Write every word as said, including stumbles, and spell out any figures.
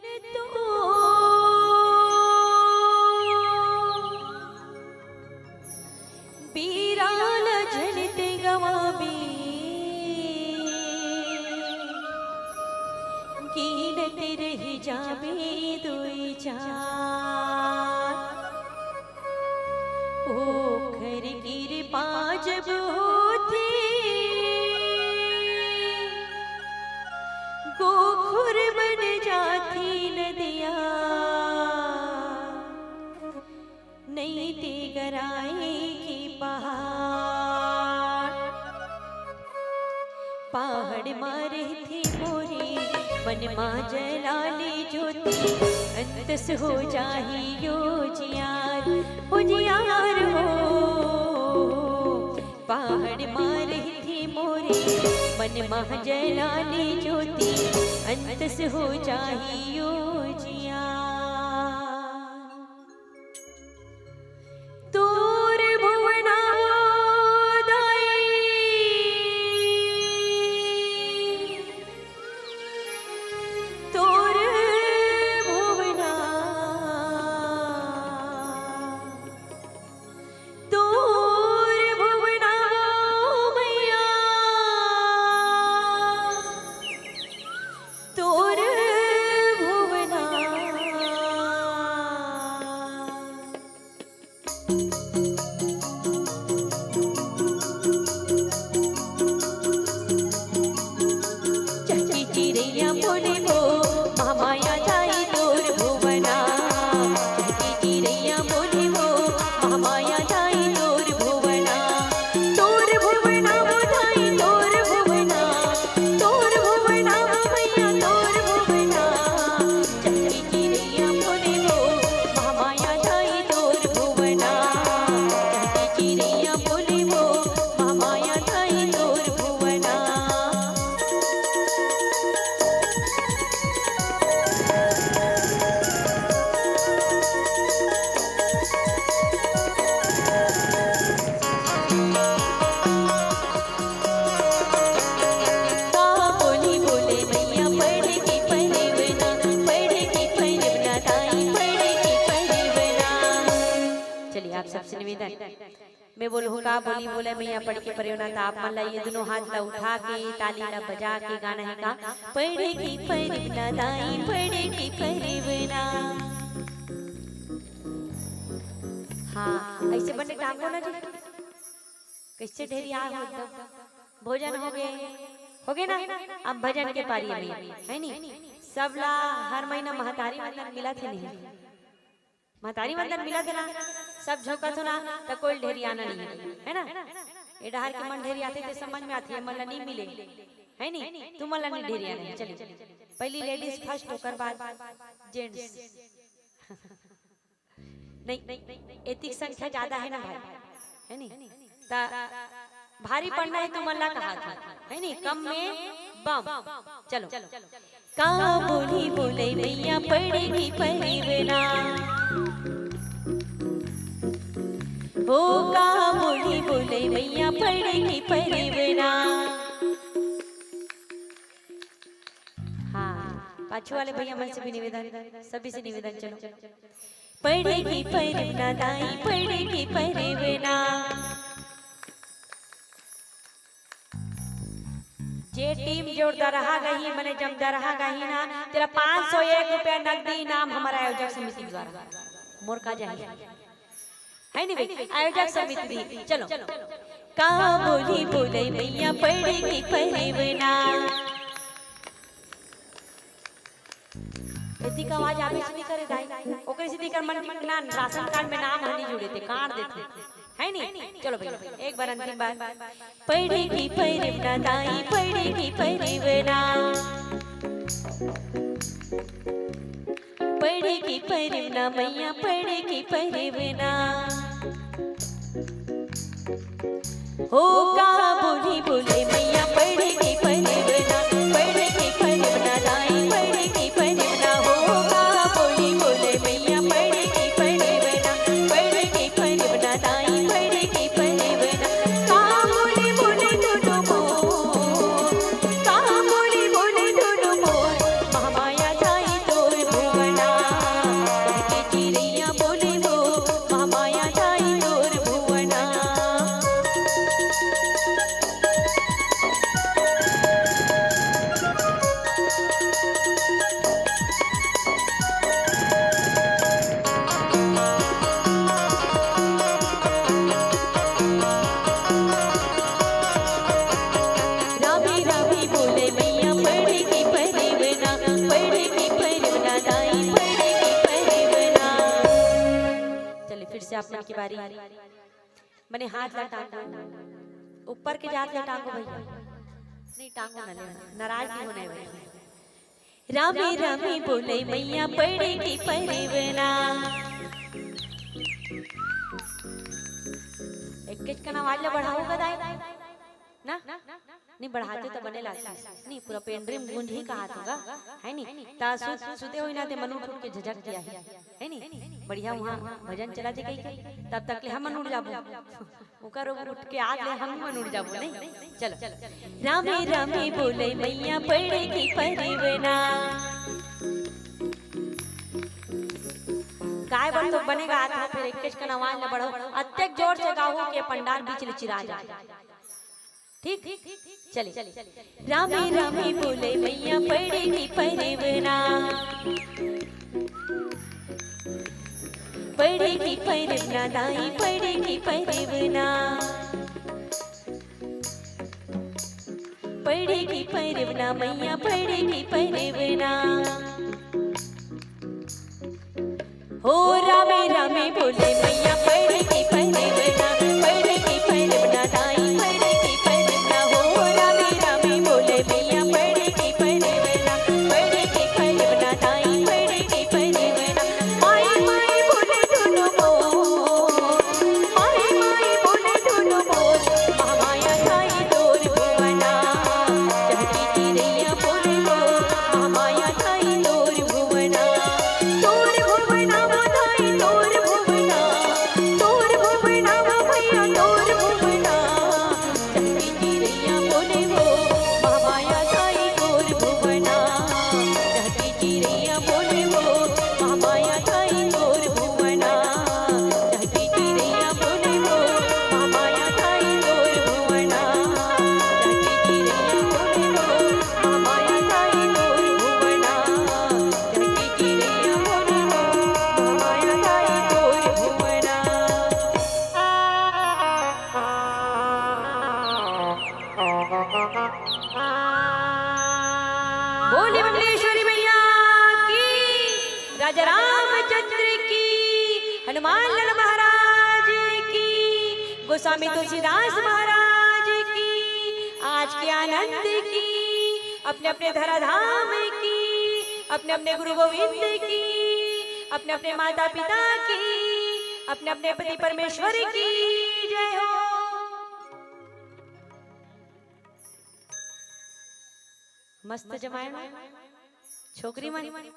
तो बीरा ल झन ते गवाबे, गिनत रहि जाबे दुई चार। ओखर किरपा जब होथे, गोखुर बन जाथे नदिया, नइ ते गराय के पहाड़। पहाड़ मा रहिथे मोरे, मन मा जला ले जोती, अंतस हो जाही यो जियार, उजियार हो। पहाड़ मा रहिथे मोरे, मन मा जला ले जोती, अंतस हो जाही यो जियार। तोर भुवना दाई, तोर भुवना, तोर भुवना मैया, तोर भुवना। चहकी चिरैया बोले वो, महामाया दाई तोर भुवना। चहकी चिरैया बोले वो, महामाया दाई तोर भुवना। तोर भुवना वो दाई तोर भुवना, तोर भुवना वो मैया तोर भुवना। चहकी चिरैया बोले वो, महामाया दाई तोर भुवना। चहकी चिरैया बोले वो, महामाया दाई तोर भुवना। का बोली बोले मैया पढ़ के परिवना, पढ़ के परिवना, दाई पढ़ के परिवना। चलिए, आप सबसे निवेदन, मैं बोलूँ, का बोली बोले मैया पढ़ के परिवना, तो आप मन ला ये दोनों हाथ ला उठा के, ताली ला बजा के गाना है का, पढ़ के परिवना, दाई पढ़ के परिवना। हाँ, ऐसे बने टांगो ना जी। कैसे ढेरिया हो एकदम। भोजन हो गए, हो गए ना? अब भजन के पारी में, है नी? सब ला हर महीना महतारी वंदन मिलत हे नहीं? महतारी वंदन मिलत हे ना? सब झोंकत हो ना, तो कोई ढेरियाना नहीं है, है ना? ये डहार के मन ढेरियाथे ते समझ में आथे, ये मन ला नहीं मिले, है नी? तुमन ला नहीं ढेरियाना है। चलिए, पहली लेडीज फर्स्ट, ओकर बाद जेंट्स। नहीं, एतिक संख्या ज्यादा है ना भाई, है नी? त भारी पड़ना है तुमन ला कहा था, है नी? कम में बम। चलो। का बोली बोले मैया पढ़ के परिवना, हो का बोली बोले मैया पढ़ के परिवना। हाँ, पाछू वाले भैया मन से भी निवेदन, सभी से निवेदन, चलो। पढ़ के परिवना दाई, पढ़ के परिवना। जे टीम जोर दरहा गही, मने जम दरहा गही ना, तेला पाँच सौ एक रुपया नकदी इनाम हमारा आयोजक समिति द्वारा। मोर का जाही? है नी भाई? आयोजक समिति दी। चलो। का बोली बोले मैया पढ़ के परिवना। एतिक आवाज आबे नहीं करे दाई। ओकरे सेती कर मन के ना राशन कार्ड में नाम हनी जुड़े ते काट देथे। है नी? चलो भैया, एक बार अंतिम बार। पढ़ के परिवना दाई, पढ़ के परिवना। पढ़ के परिवना मैया, पढ़ के परिवना। हो का बोली बोले मैया, पढ़ के परिवना, पढ़ के परिवना दाई, पढ़ के परिवना। हो का बोली बोले मैया, पढ़ के परिवना, पढ़ के परिवना दाई, पढ़ के परिवना। का बोली बोले दुनो मोर, का बोली बोले दुनो मोर, महामाया दाई तोर फिर से आप मन के बारी। मने हाथ ला टांगो, ऊपर के जात ला टांगो भैया, नहीं टांगो ना, ले नाराज नहीं होना है भैया। रामे रामे बोले मैया पड़े की परवना। एक कन आवाज ला बढ़ाओ गदाई ना, नहीं बढ़ाते तो बने लागतिस, नहीं पूरा पेंड्रीम गूंज ही कहा तोगा, है नहीं? ता सु-, सुते होई ना ते मनु उठ उठ के झझक दिया है, है नहीं? बढ़िया वहाँ भजन चला जे कही के, तब तक ले हम मन उठ जाबो, ओकर उठ के आग ले हम मन उठ जाबो, नहीं? चलो। रामे रामे बोले मैया पड़े की परवना। गाय बर तो बने गात हो, फिर एक कन आवाज न बढ़ो, अत्येक जोर से गाहू के पंडाल बीच ले चिरा जाए। ठीक, चले। रामे रामे बोले मैया पड़े की परवना, पड़े की परवना दाई, पड़े की परवना, पड़े की परवना मैया, पड़े की परवना। हो रामे रामे बोले मैया, पड़े की परवना, पड़े की परवना दाई, पड़े की परवना। हो रामे रामे बोले मैया, पड़े की परवना, पड़े की परवना दाई, पड़े की परवना। माई माई बोले दुनो मोर, माई माई बोले दुनो मोर, महामाया दाई तोर भुवना। चहकी चिरैया बोले मोर, महामाया दाई तोर भुवना। तोर भुवना वो दाई तोर भुवना, तोर भुवना वो भैया तोर भुवना। चहकी चिरैया बोले वो, महामाया दाई तोर भुवना। चहकी चिरैया बोले वो, महामाया दाई तोर भुवना। चहकी चिरैया बोले वो, महामाया दाई तोर भुवना। चहकी चिरैया बोले वो, महामाया दाई तोर भुवना। चहकी चिरैया बोले वो, महामाया दाई तोर भुवना। बोले बमलेश्वरी मैया की, राजा रामचंद्र की, हनुमान लाल महाराज की, गोस्वामी तुलसीदास महाराज की, आज के आनंद की, अपने अपने धराधाम की, अपने अपने गुरु गोविंद की, अपने अपने माता पिता की, अपने अपने पति परमेश्वर की जय हो। मस्त जमाए में छोकरी मन।